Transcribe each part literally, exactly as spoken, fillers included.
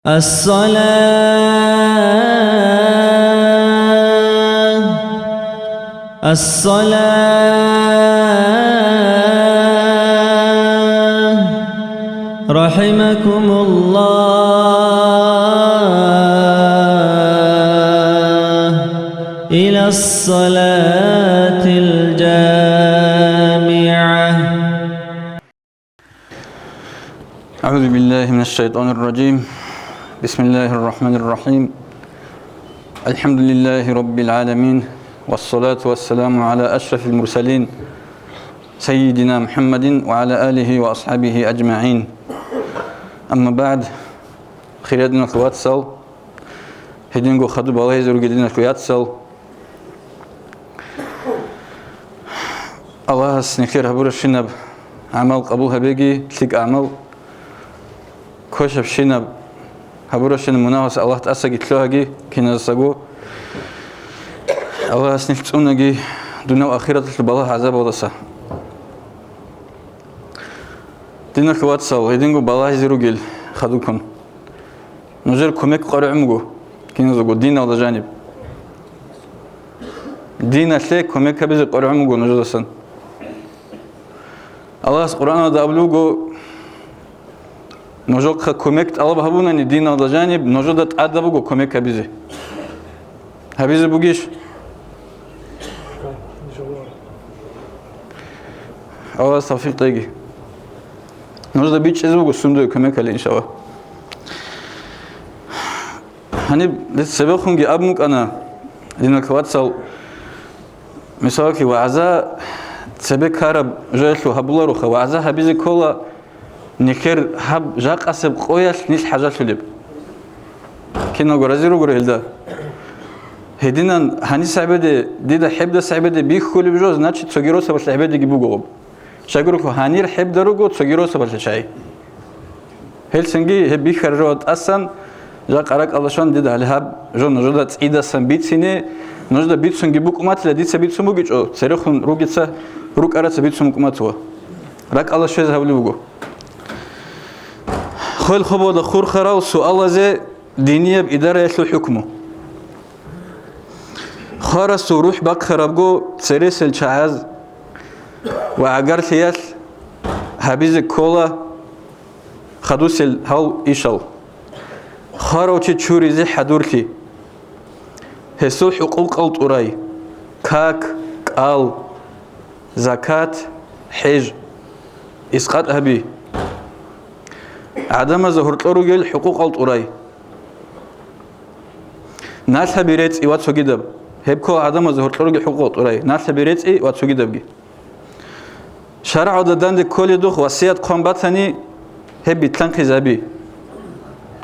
الصلاة، الصلاة، رحمكم الله، إلى الصلاة الجامعة. أعوذ بالله من الشيطان الرجيم. بسم الله الرحمن الرحيم. الحمد لله رب العالمين. والصلاة والسلام على أشرف المرسلين سيدنا محمد وعلى آله وأصحابه أجمعين. أما بعد. Хириял диналъул вацал, гьединго хадуб балагьизе ругел диналъул яцал, Аллагьас нилъер гьабурабщинаб гӀамал къабул гьабеги, лъикӀ гӀамал, квешабщинаб гьабурабщинаб мунагьас Аллагь тӀасаги лъугьаги киназасаго, Аллагьас нилъ цӀунаги дуниял ахираталъул балагь-гӀазабалдаса. Диналъул вацал, гьединго балагьизе ругел хадуккун. Нужер кумек къваригӀун буго киназего диналда жаниб. Диналъе кумек гьабизе къваригӀун буго нужедасан. Аллагьас Къуръаналда абулеб буго, нужехъа кумек тӀалаб гьабунани диналда жаниб, нужеда тӀадаб буго кумек гьабизе. Гьабизе бугищ? Аллагьас тавфикъ кьеги. Нужеда бичӀчӀизе буго сундуе кумекалъе, иншаллагь. Гьаниб дица цебехунги абун букӀана, диналъул вацал, мисалги, вагӀза цебе ккараб жоялъул гьабулароха, вагӀза гьабизе ккола нилъер гьаб жакъасеб къоялъ нилъ хӀажалъулеб. Киналго рази ругоро гьелда. Гьединан гьанис гьабизе, дида гьебдаса гьабизе бихьулеб жо, значит, цоги росабалъ гьабизеги буго гъоб. Щайгурелъул гьанир гьебда руго цоги росабалъе чагӀи. Гьелцинги гьеб бихьараб жоялда тӀасан, жакъа ракӀалда щван дида гьале гьаб жо нужеда цӀидасан бицине, нужеда бицунги букӀуматила, дица бицун бугичӀо, церехун ругеца, рукӀараца бицун букӀуматула. РакӀалда щвезе гьабулеб буго. Хвел-хобалда хурхарал суалазе динияб идараялъул хӀукму. Хварасул рухӀ бахъарабго цересел чагӀаз ва гӀагарлъиялъ гьабизе ккола хадусел гьал ишал: хварав чи чуризе хӀадурлъи, гьесул хӀукъукъал тӀурай, как, кӀал, закат, хӀеж, искъат гьаби. ГӀадамазда гьоркьор ругел хӀукъукъал тӀурай. Налъаби рецӀи ва цогидаб. Гьеб ккола гӀадамазда гьоркьор ругел хӀукъукъал тӀурай, налъаби рецӀи ва цогидабги. ШаргӀалда данде кколедухъ васият хъван батани, гьеб битлъанхъизаби.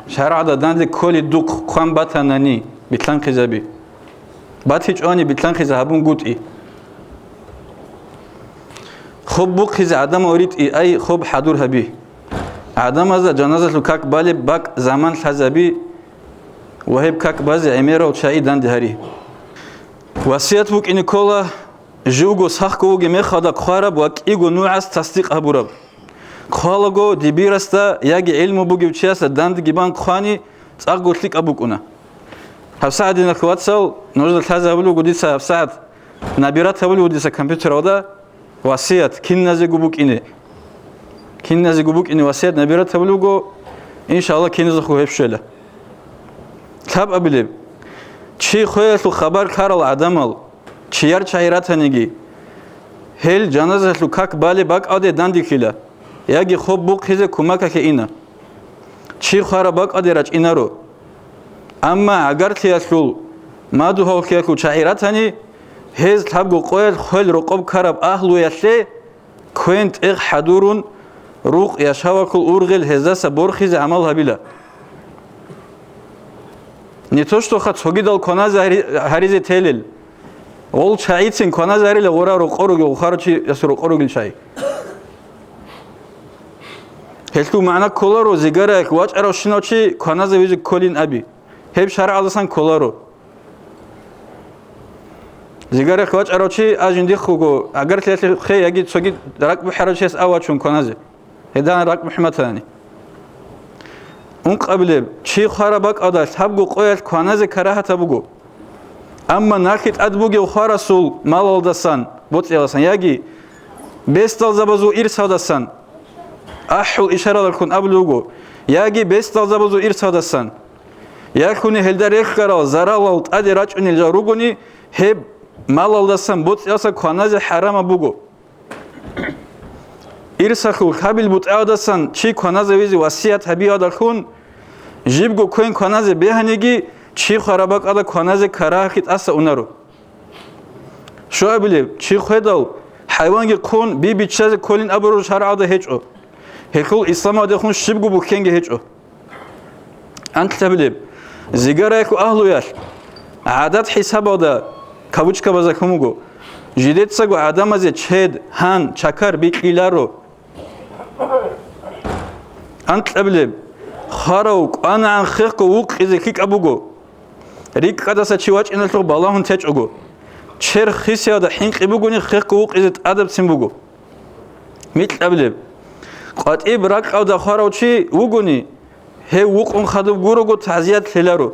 ШаргӀалда данде кколедухъ хъван батанани, битлъанхъизаби. БатичӀони битлъанхъизе гьабунгутӀи. Хоб бухъизе гӀадамал ритӀи, ай, хоб хӀадур гьаби. ГӀадамазда жаназалъул как балеб бакӀ заман лъазаби ва гьеб как базе гӀемерал чагӀи данде гьари. Васият букӀине ккола, живго сахго вугеб мехалда хъвараб ва кӀиго нугӀас тасдикъ гьабураб. Хъвалаго дибирасда яги гӀилму бугев чиясда дандеги бан хъвани, цӀакъго лъикӀаб букӀуна. ГьабсагӀат, диналъул вацал, нужеда лъазе гьабулеб буго дица гьабсагӀат, набират гьабулеб буго дица компьютералда васият киназего букӀине. Киназего букӀине васият набират гьабулеб буго, иншаллагь, киназехъе гьеб щвела. Лъабабилеб, чи хвеялъул хабар лъарал гӀадамал, чияр чагӀи ратаниги, гьел жаназалъул как балеб бакӀалде данделъила, яги хоб бухъизе кумекалъе ина. Чи хвараб бакӀалде рачӀинаро. Амма гӀагарлъиялъул, мадугьаллъиялъул чагӀи ратани, гьез лъабго къоялъ хвел рокъоб ккараб агьлуялъе квен-тӀегъ хӀадурун, рукъ яшавалъул ургъел гьездаса борхизе гӀамал гьабила. Не то что ха цогидал кваназе гьари-, гьаризе телел. Гъол чагӀицин кваназе гьарила гъура рокъор ругел, гъухарав чиясул рокъор ругел чагӀи. Гьелъул магӀна кколаро, зигараялъ вачӀаравщинав чи кваназе визе кколин аби. Гьеб шаргӀалдасан кколаро. Зигараялъ вачӀарав чи а жиндихъего гӀагарлъиялъе хъе яги цоги ракӀ бухӀарав чияс а вачун кваназе. Гьедин ракӀ бухӀун батани. Ункъабилеб, чи хвараб бакӀалда лъабго къоялъ кваназе карагьатаб буго. Амма нахъе тӀад бугев хварасул малалдасан, боцӀиялдасан яги бесдалзабазул ирсалдасан, ахӀул ишаралъун абулеб буго, яги бесдалзабазул ирсалдасан, яхуни гьелда рехьарал заралал тӀаде рачӀунел жал ругони, гьеб малалдасан, боцӀиялдасан кваназе хӀарамаб буго. Ирсалъул лъабил бутӀаялдасан чи кваназавизе васият гьабиялдалъун, жибго квен кваназе бегьаниги, чи хвараб бакӀалда кваназе карагьалъи тӀаса унаро. Щуабилеб, чи хведал, хӀайванги хъун, би биччазе кколин абураб шаргӀалда гьечӀо. Гьелъул исламалдехун щибго бухьенги гьечӀо. Анлъабилеб, зигараялъул агьлуялъ гӀадат хӀисабалда кавычкабазда хьун буго, жидецаго гӀадамазе чед, гьан, чакар бикьиларо. Анлъабилеб, хварав кӀванагӀан хехго вукъизе лъикӀаб буго. РикӀкӀадаса чи вачӀиналъухъ балагьун течӀого, черх хисиялда хӀинкъи бугони хехго вукъизе тӀадабцин буго. Микьабилеб, къватӀиб ракьалда хварав чи вугони, гьев вукъун хадуб гурого, тазият лъеларо.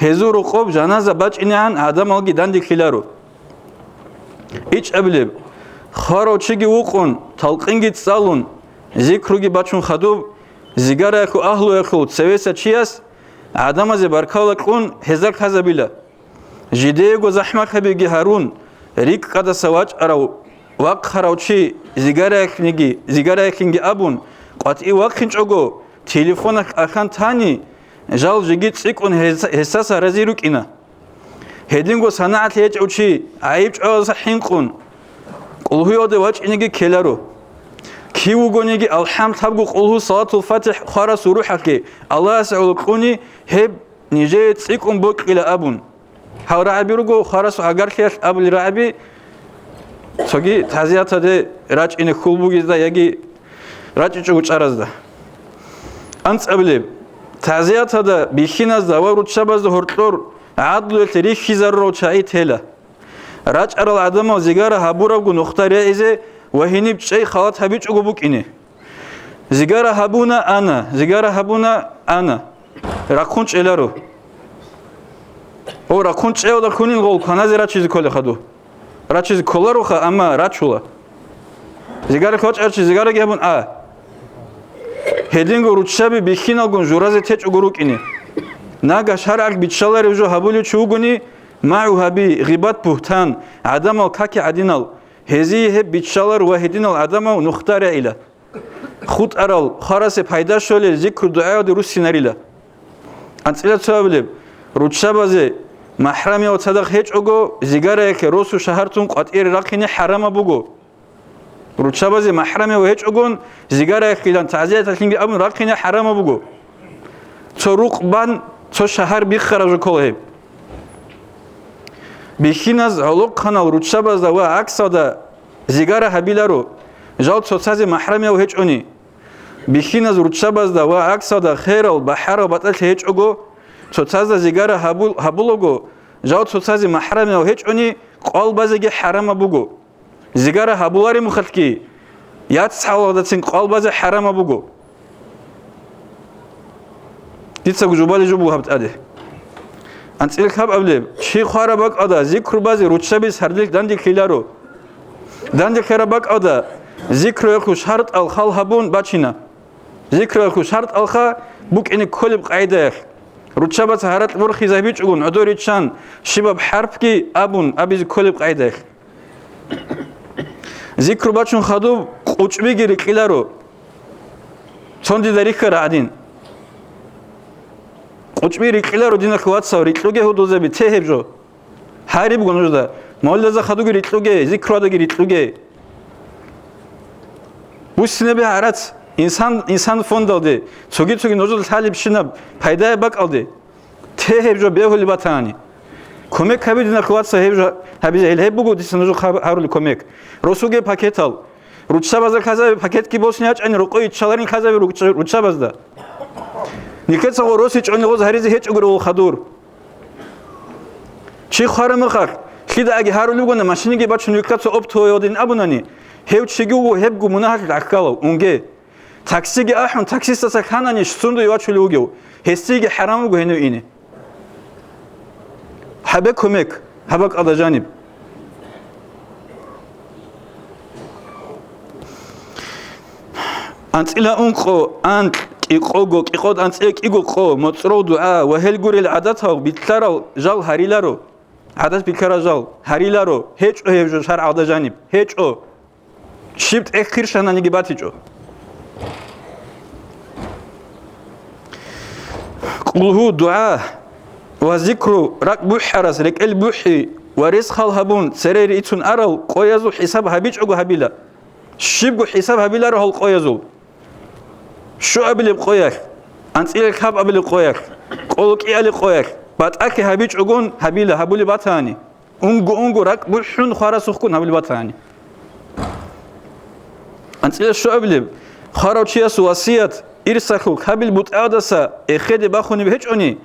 Гьезул рокъоб жаназа бачӀинегӀан гӀадамалги данделъиларо. ИчӀабилеб, хварав чиги вукъун, талкъинги цӀалун, зикруги бачун хадуб, зигараялъул агьлуялъул цевеса чияс гӀадамазе баркала кьун гьезда лъазабила. Жидеего захӀмалъабиги гьарун, рикӀкӀадаса вачӀарав, вахъарав чи зигараялъниги, зигараялъинги абун, къватӀив вахъинчӀого, телефоналъ кӀалъан тани, жал жеги цӀикӀкӀун гьес-, гьесдаса рази рукӀина. Гьединго санагӀалъи гьечӀев чи, гӀайиб чӀваялдаса хӀинкъун, къулгьуялде вачӀинеги ккеларо. Кив вугониги, алхӀамд лъабго къулгьу, Салатул ФатихӀ хварасул рухӀалъе Аллагьасе гӀоло кьуни, гьеб нижее цӀикӀкӀун бокьила абун. Гьал рагӀаби руго, хварасул гӀагарлъиялъ абулел рагӀаби, цоги тазияталде рачӀине хьул бугезда яги рачӀичӀого чӀаразда. АнцӀабилеб, тазияталда бихьиназда ва руччабазда гьоркьор гӀадлуялъе рихьизарурал чагӀи тела. РачӀарал гӀадамал зигара гьабурабго нухда регӀизе ва гьениб чӀей халат гьабичӀого букӀине. Зигара гьабуна, ана, зигара гьабуна, ана. Рахъун чӀеларо. О, рахъун чӀеялда хьунин гъол кваназе рачизе кколеха ду. Рачизе кколароха, амма рачула. Зигарахъ вачӀарчи зигараги гьабун а. Гьединго руччаби бихьиналгун журазе течӀого рукӀине. Нагагь шаргӀалъ биччаларев жо гьабулев чи вугони, магӀу гьаби, гъибат-бугьтан, гӀадамал каки гӀадинал, гьезие гьеб биччалар ва гьединал гӀадамал нухда регӀила. ХутӀарал, хварасе пайда щолел зикру-дугӀаялде руссинарила. АнцӀила цо абулеб, руччабазе, махӀрамияв цадахъ гьечӀого, зигараялъе росу шагьартун къватӀире рахъине хӀарамаб буго. Руччабазе махӀрамияв гьечӀогон, зигараялъилан, тазияталъинги абун рахъине хӀарамаб буго. Цо рукъ бан, цо шагьар биххараб жо ккола гьеб. Бихьиназ гӀолохъанал руччабазда ва гӀаксалда зигара гьабиларо, жал цоцазе махӀрамияв гьечӀони. Бихьиназ руччабазда ва гӀаксалда херал бахӀарал батӀалъи гьечӀого, цоцазда зигара гьабул-, гьабулаго, жал цоцазе махӀрамияв гьечӀони, къвал базеги хӀарамаб буго. Зигара гьабуларемухъалъги, яц хӀалалдацин къвал базе хӀарамаб буго. Дицаго жубали жо буго гьаб тӀаде. АнцӀила лъабабилеб, чи хвараб бакӀалда зикру базе руччабиз гьардилъ данделъиларо. Данделъараб бакӀалда зикруялъул шартӀал хал гьабун бачина. Зикруялъул шартӀалха букӀине кколеб къагӀидаялъ. Руччабаца гьаракь борхизе гьабичӀогун гӀодор риччан, щибаб хӀарпги абун абизе кколеб къагӀидаялъ. Зикру бачун хадуб, къучӀбиги рикьиларо. Цондида рихьара гӀадин. КъучӀби рикьиларо, диналъул вацал, рикьуге гьудулзаби, те гьеб жо. Гьарибго нужда, моллазда хадуги рикьуге, зикрудаги рикьуге. Буссинабе гӀарац, инсан, инсан фондалде, цоги-цоги нужуда лъалебщинаб пайдаяб бакӀалде. Те гьеб жо бегьулеб батани. Кумек гьабе, диналъул вацал, гьеб жо гьабизе, гьел гьеб буго дица нужухъ гьаб-, гьарули кумек. Росуге пакетал. Руччабазда лъазабе пакетги босни ячӀани, рокъой иччаларин лъазабе ручча-, руччабазда. Нилъецаго росичӀони гъоз гьаризе гьечӀогури гъол хадур. Чи хварамухъалъ, лъидаги гьарулевгуна машиниги бачун вихьа цо оптовый один абунани, гьев чиги вуго гьебго мунагьалъ гӀахьалав, унге. Таксиги ахӀун, таксистаса ханани, сундуе вачулев вугев, гьесиеги хӀарам вуго гьенив ине. Гьабе кумек, гьаб бакӀалда жаниб. АнцӀила ункъо, анкь, кӀикъого, кӀикъод анцӀила кӀиго къо, моцӀрол дугӀа ва гьел гурел гӀадатал битӀарал жал гьариларо. ГӀадат бикарал жал гьариларо, гьечӀо гьеб жо шаргӀалда жаниб, гьечӀо. Щиб тӀехь киршананиги батичӀо. Къулгьу, дугӀа ва зикру ракӀ бухӀарас рекӀел бухӀи ва рес хал гьабун цере рицун арал къоязул хӀисаб гьабичӀого гьабила. Щибго хӀисаб гьабиларо гьал къоязул. Щуабилеб къоялъ, анцӀила лъабабилеб къоялъ, къолокӀиалеб къоялъ, батӀалъи гьабичӀогун гьабила гьабулеб батани, унго-унго ракӀ бухӀун хварасухъгун гьабулеб батани. АнцӀила щуабилеб, хварав чиясул васият, ирсалъул лъабил бутӀаялдаса эхеде бахунеб гьечӀони,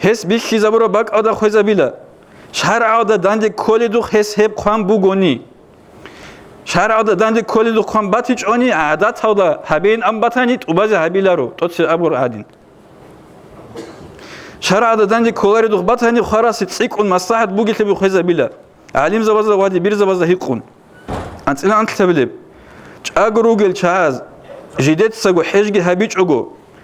гьес бихьизабураб бакӀалда хвезабила, шаргӀалда данде кколедухъ гьес гьеб хъван бугони. ШаргӀалда данде кколедухъ хъван батичӀони, гӀадаталда гьабеин ан батани, тӀубазе гьабиларо, тӀоцебе абур гӀадин. ШаргӀалда данде кколаредухъ батани, хварасе цӀикӀкӀун маслахӀат бугелъи хвезабила, гӀалимзабазда ва дибирзабазда гьикъун. АнцӀила анлъабилеб, чӀаго ругел чагӀаз жидецаго хӀежги гьабичӀого,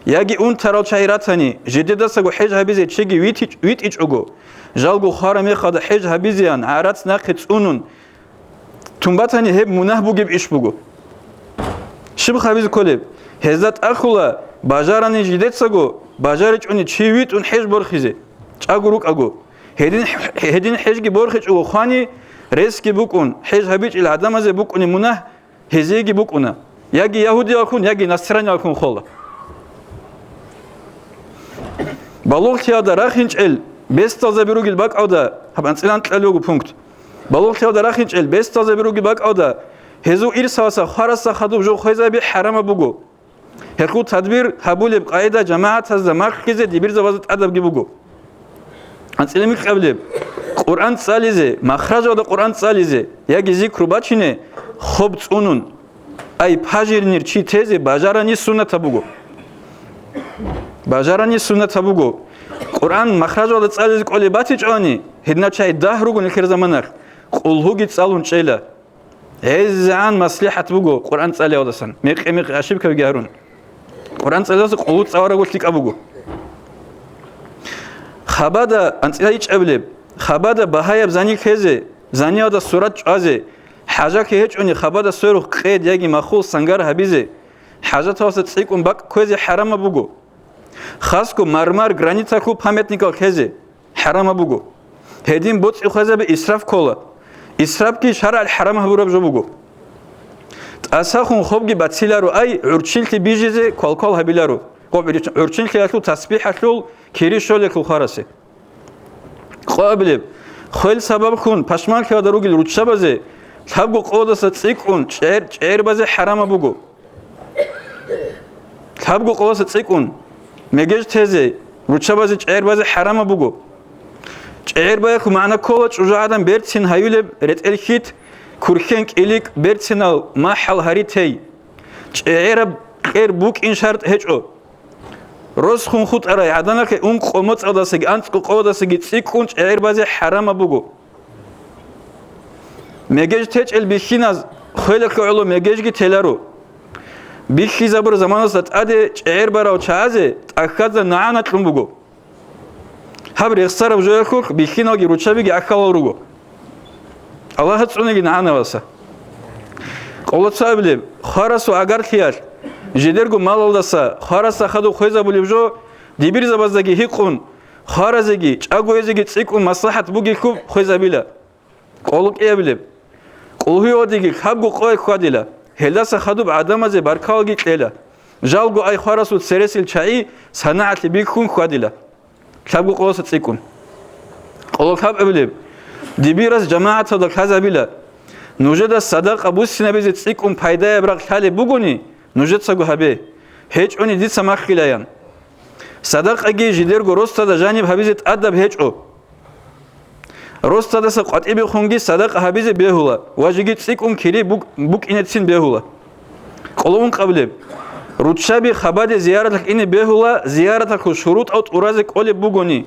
яги унтарал чагӀи ратани, жидедасаго хӀеж гьабизе чиги витич-, витӀичӀого, жалго хвараб мехалда хӀеж гьабизеян гӀарац нахъе цӀунун, тун батани, гьеб мунагь бугеб иш буго. Щиб гьабизе кколеб? Гьезда тӀахьула, бажарани жидецаго, бажаричӀони чи витӀун хӀеж борхизе, чӀаго рукӀаго. Гьедин, гьедин хӀежги борхичӀого хвани, ресги букӀун, хӀеж гьабичӀел гӀадамазе букӀунеб мунагь гьезиеги букӀуна, яги ягьудиялхун, яги насраниялхун хола. Балугълъиялда рахинчӀел бесдалзаби ругел бакӀалда, гьаб анцӀила анлъабилеб буго пункт. Балугълъиялда рахинчӀел бесдалзаби ругел бакӀалда, гьезул ирсаласа хварасда хадуб жо хвезаби хӀарамаб буго. Гьелъул тадбир гьабулеб къагӀида жамагӀатазда малъизе дибирзабазда тӀадабги буго. АнцӀила микьабилеб, Къуръан цӀализе, махражалда Къуръан цӀализе яги зикру бачине хоб цӀунун, ай пажирнир чи тезе бажарани суннатаб буго. Бажарани суннатаб буго. Къуръан махражалда цӀализе кӀолеб батичӀони, гьединаб чагӀи дагь ругони хир заманалъ, къулгьуги цӀалун чӀела. ГӀезегӀан маслихӀат буго Къуръан цӀалиялдасан, мекъи-мекъи ошибкабиги гьарун. Къуръан цӀалиялдаса къулгьу цӀаларабго лъикӀаб буго. Хабада, анцӀила ичӀабилеб, хабада багьаяб зани лъезе, заниялда сурат чӀвазе, хӀажалъи гьечӀони хабада сверухъ къед яги махул сангар гьабизе, хӀажаталдаса цӀикӀкӀун бакӀ кквезе хӀарамаб буго. Хасго мармар, граниталъул памятникал лъезе хӀарамаб буго. Гьедин боцӀи хвезаби исраф ккола. Исрафги шаргӀалъ хӀарам гьабураб жо буго. ТӀасахун хобги бациларо, ай гӀурччинлъи бижизе квалквал гьабиларо, гъоб гӀурччинлъиялъул тасбихӀалъул кири щолелъул хварасе. Къоабилеб, хвел сабаблъун пашманлъиялда ругел руччабазе лъабго къолдаса цӀикӀкӀун чӀегӀер-, чӀегӀербазе хӀарамаб буго. Лъабго къоласа цӀикӀкӀун мегеж тезе, руччабазе чӀегӀербазе хӀарамаб буго. ЧӀегӀербаялъул магӀна ккола чӀужугӀадан берцин гьаюлеб ретӀел-хьит, курхьен кӀиликӀ, берцинал махӀал гьари тей. ЧӀегӀераб кьер букӀин шартӀ гьечӀо. Росхун хутӀарай гӀаданалъе ункъо моцӀалдасаги анцӀго къолдасаги цӀикӀкӀун чӀегӀербазе хӀарамаб буго. Мегеж течӀел бихьиназ хвелалъе гӀоло мегежги теларо. Бихьизабураб заманалдаса тӀаде чӀегӀербарал чагӀазе тӀахьазда нагӀана кьун буго. Гьаб рехсараб жоялъулъ бихьиналги руччабиги гӀахьалал руго. Аллагьас цӀуниги нагӀана, васа. Къоло цоабилеб, хварасул гӀагарлъиялъ, жидерго малалдаса хварасда хадуб хвезабулеб жо, дибирзабаздаги гьикъун, хваразеги, чӀагоязеги цӀикӀкӀун маслахӀат бугелъул хвезабила. Къоло кӀиабилеб, къулгьуялдеги лъабго къоялъ хьвадила, гьелдаса хадуб гӀадамазе баркалаги кьела. Жалго ай хварасул цересел чагӀи санагӀалъе бихьун хьвадила. Лъабго къоласа цӀикӀкӀун. Къоло лъабабилеб, дибирас жамагӀаталда лъазабила. Нужеда садакъа буссинабизе цӀикӀкӀун пайдаяб рагъ лъалеб бугони, нужецаго гьабе. ГьечӀони дица маххилаян. Садакъаги жидерго росдада жаниб гьабизе тӀадаб гьечӀо. Росдадаса къватӀибехунги садакъа гьабизе бегьула ва жеги цӀикӀкӀун кири бук-, букӀинецин бегьула. Къоло ункъабилеб. Руччаби хабаде зияраталъ ине бегьула, зияраталъул шурутӀал тӀуразе кӀолеб бугони.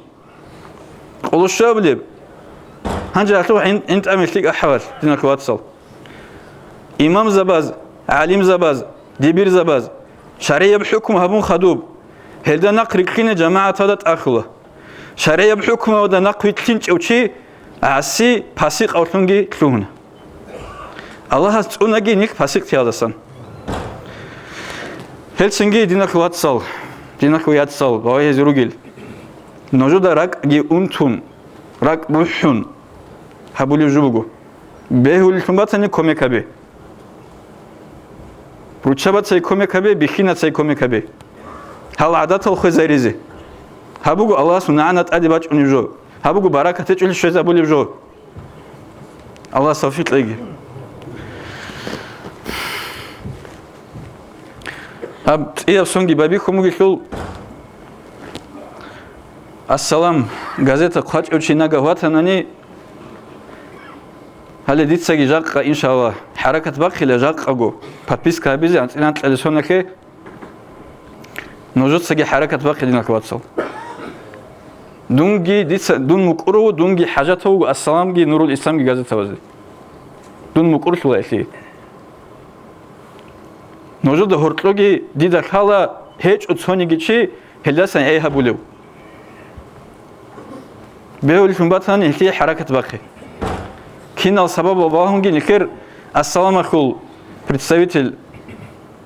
Къоло щуабилеб. Гьанже гьалъул гӀин-, гӀинтӀамилъи ахӀавал, диналъул вацал. Имамзабаз, гӀалимзабаз, дибирзабаз, шаргӀияб хӀукму гьабун хадуб, гьелда нахъ рикӀкӀине жамагӀаталда тӀахьула. ШаргӀияб хӀукмуялда нахъ вилълъинчӀев чи гӀаси, пасикъавлъунги лъугьуна. Аллагьас цӀунаги нилъ пасикълъиялдасан. Гьелцинги, диналъул вацал, диналъул яцал, ва гьез ругел, нужеда ракӀги унтун, ракӀ бухӀун гьабулеб жо буго. Бегьулелъун батани, кумек гьабе. Руччабацай кумек гьабе, бихьинацай кумек гьабе. Гьал гӀадатал хвезаризе. Гьаб буго Аллагьасул нагӀана тӀаде бачӀунеб жо. Гьаб буго баракат гьечӀолел щвезабулеб жо. Аллагьас тавфикъ кьеги. Гьаб цӀияб сонги байбихьун бугелъул, «Ассалам» газета хъвачӀев чи нагагь ватанани, гьале дицаги жакъа, иншалла, хӀаракат бахъила жакъаго, подписка гьабизе анцӀила-анцӀила соналъе. Нужецаги хӀаракат бахъе, диналъул вацал. Дунги дица, дун мукӀур вуго, дунги хӀажатав вуго «Ассаламги Нурул Исламги» газетабазде. Дун мукӀурлъула илъи. Нужеда гьоркьоги дида лъала гьечӀо цониги чи гьелдасан гӀей гьабулев. Бегьулелъун батани, гьелъие хӀаракат бахъе. Кинал сабаб балагьунги нилъер «Ассаламалъул» представитель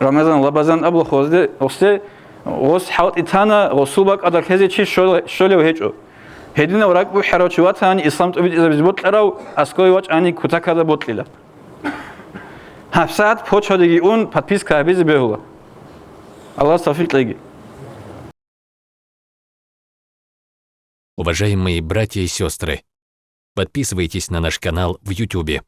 Рамазан Лабазан абула гъосде, гъосде, гъос хӀалтӀи тана, гъосул бакӀалда лъезе чи щола-, щолев гьечӀо. Гьединав ракӀ бухӀарав чи ватани, ислам тӀубитӀизабизе бокьарав, аскӀове вачӀани кутакалда бокьила. ГьабсагӀат почвадеги ун, подписка гьабизе бегьула. Аллагьас тавфикъ кьеги. Уважаемые братья и сестры, подписывайтесь на наш канал в Ютубе.